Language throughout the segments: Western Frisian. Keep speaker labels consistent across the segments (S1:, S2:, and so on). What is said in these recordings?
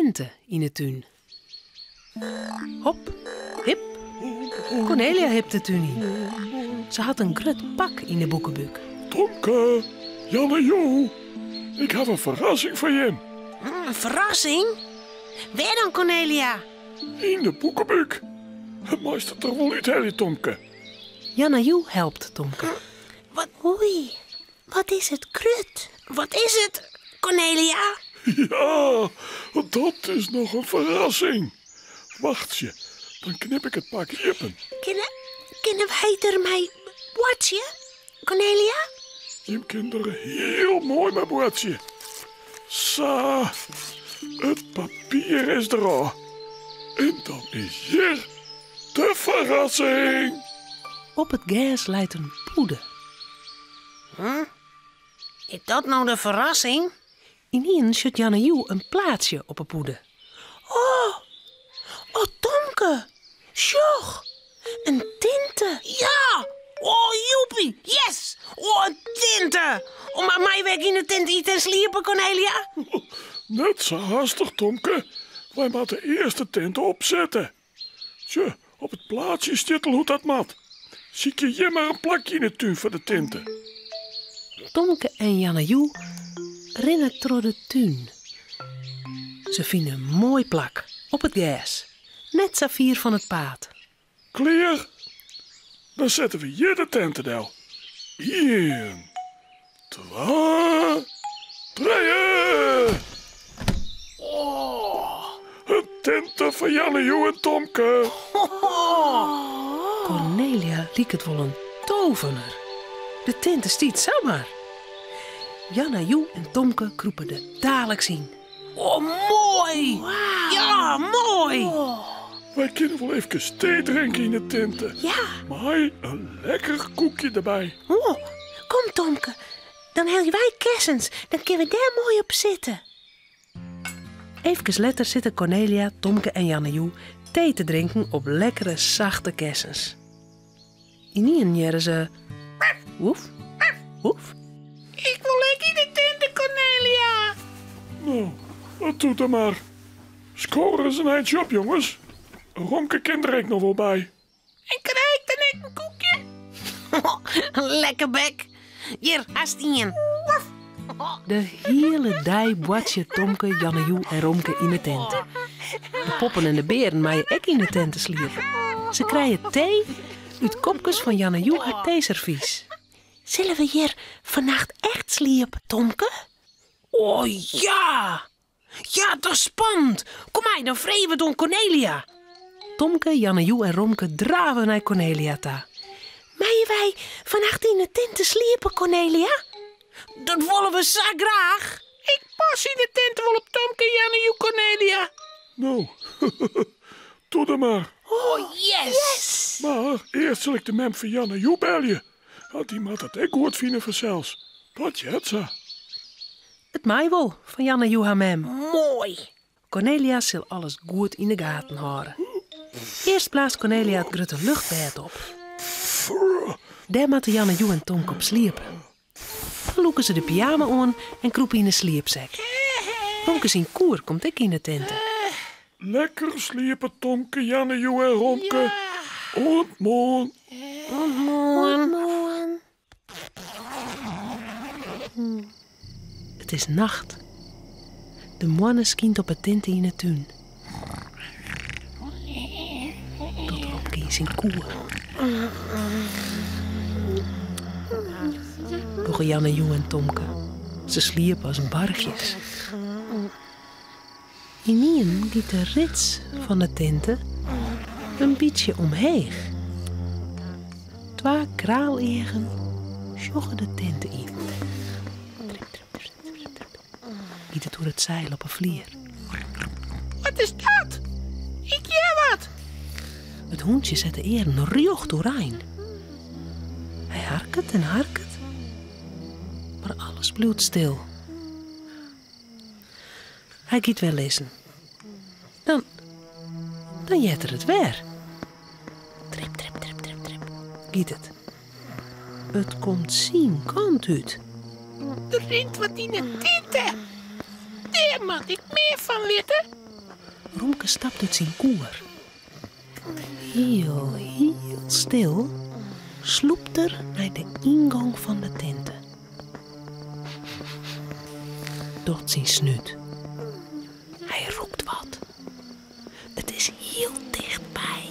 S1: tinte yn 'e tún. Hop, hip, Kornelia hipt de tún yn. Se hat in grut pak yn 'e boekebúk.
S2: Tomke, Janne Jo, ik haw in ferrassing foar jim.
S3: In ferrassing? Wêr dan, Kornelia?
S2: Yn de boekebúk. Meist it der wol úthelje, Tomke.
S1: Janna Joe helpt Tomke.
S3: Wat, oei, wat is it grut. Wat is it, Kornelia?
S2: Ja, dat is noch in ferrassing. Wachtsje, dan knip ik it pak iepen.
S3: Kinne, kinne wy der mei boartsje, Kornelia?
S2: Jim kin der hiel moai mei boartsje. Sa, it papier is derôf. En dan is hjir de ferrassing!
S1: Op it gers leit in pûde.
S3: Huh? Is dat no de ferrassing?
S1: Ynienen sjocht Janne Joe in plaatsje op 'e pûde.
S3: Oh, oh Tomke, sjoch, in tinte. Ja! Oh, joepie, yes! Oh, in tinte! Oh, mar meie wy ek yn 'e tinte ite en sliepe, Kornelia?
S2: Net sa hastich, Tomke. Wy moatte earst de tinte opsette. Tsje, op it plaatsje stiet al hoe't dat moat. Sykje hjir mar in plakje yn 'e tún foar de tinte.
S1: Tomke en Janne Joe rinne troch de tún. Se fine in moai plak op it gers, net sa fier fan it paad.
S2: Klear? Dan sette we hjir de tinte del. Ien, twa, trije!
S3: Oh!
S2: In tinte foar Janne Joe en Tomke.
S1: Kornelia liket wol in tovener. De tinte stiet samar. Janna Joe en Tomke krûpe der daliks yn.
S3: Oh, moai! Ja, moai!
S2: Wy kinne wol efkes tee drinke yn 'e tinte.
S3: Ja.
S2: Mei in lekker koekje derby.
S3: Oh, kom Tomke, dan helje wy kessens, dan kinne we dêr moai op sitte.
S1: Efkes letter sitte Kornelia, Tomke en Janne Joe tee te drinken op lekkere sachte kessens. Ynienen hearre se woef, woef.
S3: Ik wol ek yn de tinte, Kornelia.
S2: No, dat doe dan mar. Sko ris in eintsje op, jonges. Romke kin der ek noch wol by.
S3: En krij ik dan ek in koekje? Lekker bek. Hjir, hast ien.
S1: De hiele dei boartsje Tomke, Janne Joe en Romke yn 'e tinte. De poppen en de bearen meie ek yn 'e tinte sliepe. Se krije tee út kopkes fan Janne Joe har teeservys.
S3: Sille we hjir fannacht echt sliepe, Tomke? O ja! Ja, dat is spannend! Kom mei, dan freegje we it oan Kornelia.
S1: Tomke, Janne Joe en Romke drave nei Kornelia ta.
S3: Meie wy fannacht yn 'e tinte sliepe, Kornelia? Dat wolle we sa graach! Ik pas yn 'e tinte wol op Tomke, Janne Joe, Kornelia.
S2: No, doe dan mar.
S3: Oh, yes! Yes!
S2: Mar earst sil ik de mem fan Janne Joe belje, want dy moat it ek goed fine fansels. Dat heart sa.
S1: It mei wol fan Janne Joe har mem.
S3: Moai!
S1: Kornelia sil alles goed yn de gaten hâlde. Earst blaast Kornelia it grutte luchtbêd op. Dêr moatte Janne Joe en Tomke op sliepe. Dan lûke se de pyjama oan en krûpe yn 'e sliepsek. Romke syn koer komt ek yn 'e tinte.
S2: Lekker sliepe Tomke, Janne Joe en Romke. Oant moarn.
S3: Oant moarn.
S1: It is nacht. De moanne skynt op 'e tinte yn 'e tún. Docht Romke yn syn koer. Dogge Janne Joe en Tomke. Se sliepe as barchjes. Ynienen giet de rits fan 'e tinte in bytsje omheech. Twa kraaleagen sjogge de tinte yn. Trip, trip, trip, trip, trip, giet it oer it seil op 'e flier.
S3: Wat is dat? Ik hear wat!
S1: It hûntsje set de earen rjocht oerein. Hy harket en harket, mar alles bliuwt stil. Hy giet wer lizzen. Dan, dan heart er it wer. Trip, trip, trip, trip, trip, giet it. It komt syn kant út.
S3: Der rint wat yn 'e tinte. Dêr moat ik mear fan witte.
S1: Romke stapt út syn koer. Hiel, hiel stil slûpt er nei de yngong fan de tinte. Docht syn snút. Hy rûkt wat. It is hiel tichtby.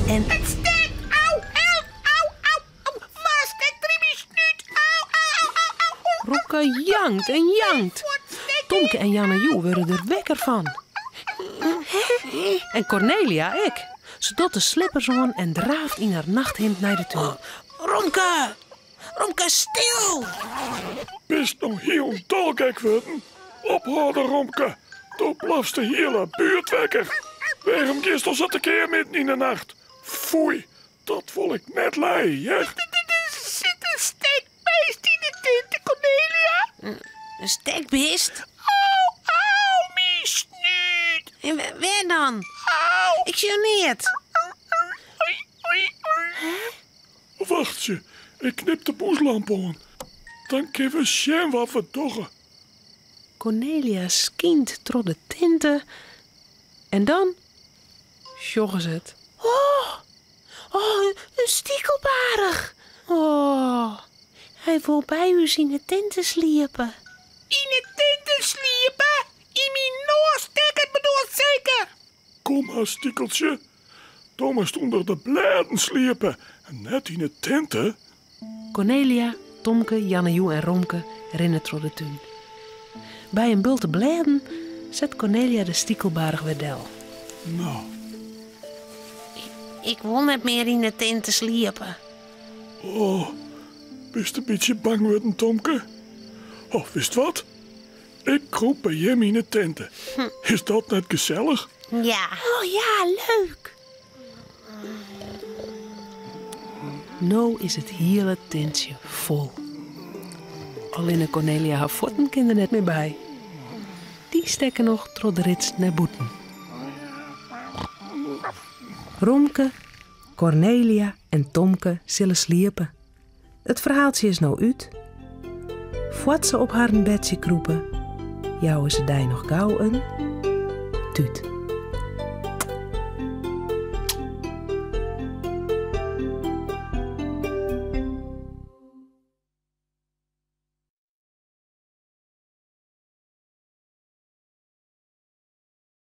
S1: En.
S3: It stekt! Au! Help! Au! Au! Au! Wa stekt der yn myn snút? Au! Au! Au! Au! Au!
S1: Romke jankt en jankt. Tomke en Janne Joe wurde der wekker fan. En Cornelia ek. Se docht de slippers oan en draaft yn har nachthimd nei de tún.
S3: Romke! Romke, stil!
S2: Bist no hielendal gek wurden? Ophâlde, Romke. Do blafst de hiele buert wekker. Wêrom giest al sa tekear midden yn 'e nacht? Foei, dat wol ik net lije, hear.
S3: Der sit in stekbeest yn 'e tinte, Cornelia. In stekbist? Au, au, myn snút. En wêr dan? Au. Ik sjoch neat.
S2: Wachtsje, ik knip de bûslamp oan. Dan kinne we sjen wat we dogge.
S1: Cornelia skynt troch de tinte en dan sjogge se it.
S3: Oh, oh, in stikelbaarch.
S1: Oh, hy wol by ús yn 'e tinte sliepe.
S3: Yn 'e tinte sliepe? Yn myn noas stekke bedoelst seker?
S2: Kom mar, stikeltsje. Do moatst ûnder de blêden sliepe en net yn 'e tinte.
S1: Cornelia, Tomke, Jannejoe en Romke rinne troch de tún. By in bulte blêden set Cornelia de stikelbaarch wer del.
S2: No.
S3: Ik wol net mear yn 'e tinte sliepe.
S2: Oh, bist in bytsje bang wurden, Tomke? Oh, witst wat? Ik krûp by jim yn 'e tinte. Is dat net gesellich?
S3: Ja. Oh ja, leuk!
S1: No is it hiele tintsje fol. Allinne Cornelia har fuotten kin der net mear by. Dy stekke noch troch de rits nei bûten. Romke, Cornelia en Tomke sille sliepe. It ferhaaltsje is no út. Foar't se op harren bedsje krûpe, jouwe se dy noch gau in tút.